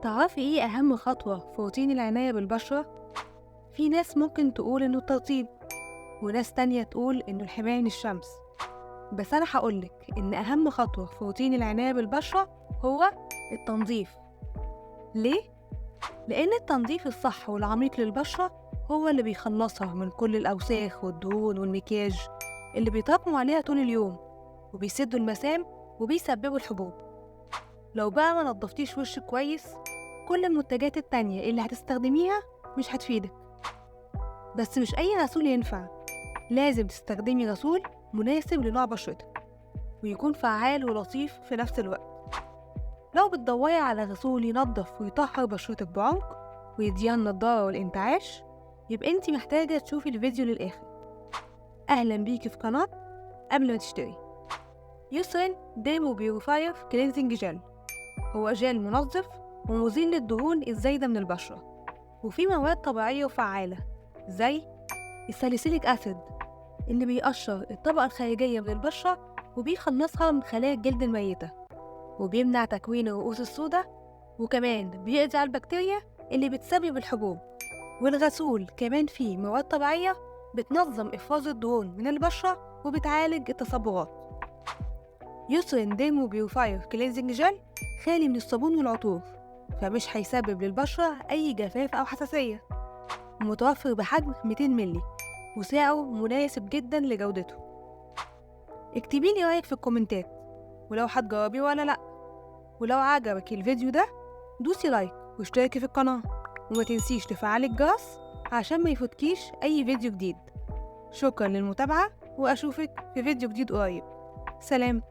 تعرفي ايه اهم خطوة في روتين العناية بالبشرة؟ في ناس ممكن تقول انه الترطيب، وناس تانية تقول انه الحماية من الشمس، بس انا هقولك ان اهم خطوة في روتين العناية بالبشرة هو التنظيف. ليه؟ لان التنظيف الصح والعميق للبشرة هو اللي بيخلصها من كل الاوساخ والدهون والمكياج اللي بيتراكموا عليها طول اليوم وبيسدوا المسام وبيسببوا الحبوب. لو بقى ما نظفتيش وشك كويس، كل المنتجات التانية اللي هتستخدميها مش هتفيدك. بس مش أي غسول ينفع، لازم تستخدمي غسول مناسب لنوع بشرتك ويكون فعال ولطيف في نفس الوقت. لو بتدوري على غسول ينظف ويطهر بشرتك بعمق ويديها النضارة والانتعاش، يبقى انتي محتاجة تشوفي الفيديو للآخر. أهلا بيكي في قناة قبل ما تشتري. Eucerin Dermo Purifier Cleansing Gel هو جل منظف ومزيل للدهون الزايدة من البشرة، وفيه مواد طبيعية وفعالة زي ال salicylic acid اللي بيقشر الطبقة الخارجية من البشرة وبيخلصها من خلايا الجلد الميتة، وبيمنع تكوين الرؤوس السوداء، وكمان بيقضي على البكتيريا اللي بتسبب الحبوب. والغسول كمان فيه مواد طبيعية بتنظم إفراز الدهون من البشرة وبتعالج التصبغات. Eucerin Dermo Purifier Cleansing Gel خالي من الصابون والعطور، فمش هيسبب للبشرة أي جفاف أو حساسية. متوفر بحجم 200 ملي وسعره مناسب جدا لجودته. اكتبيلي رأيك في الكومنتات ولو هتجربيه ولا لأ، ولو عجبك الفيديو ده دوسي like واشتركي في القناة، وما تنسيش تفعلي الجرس عشان ما يفوتكيش أي فيديو جديد. شكرا للمتابعة وأشوفك في فيديو جديد قريب. سلام.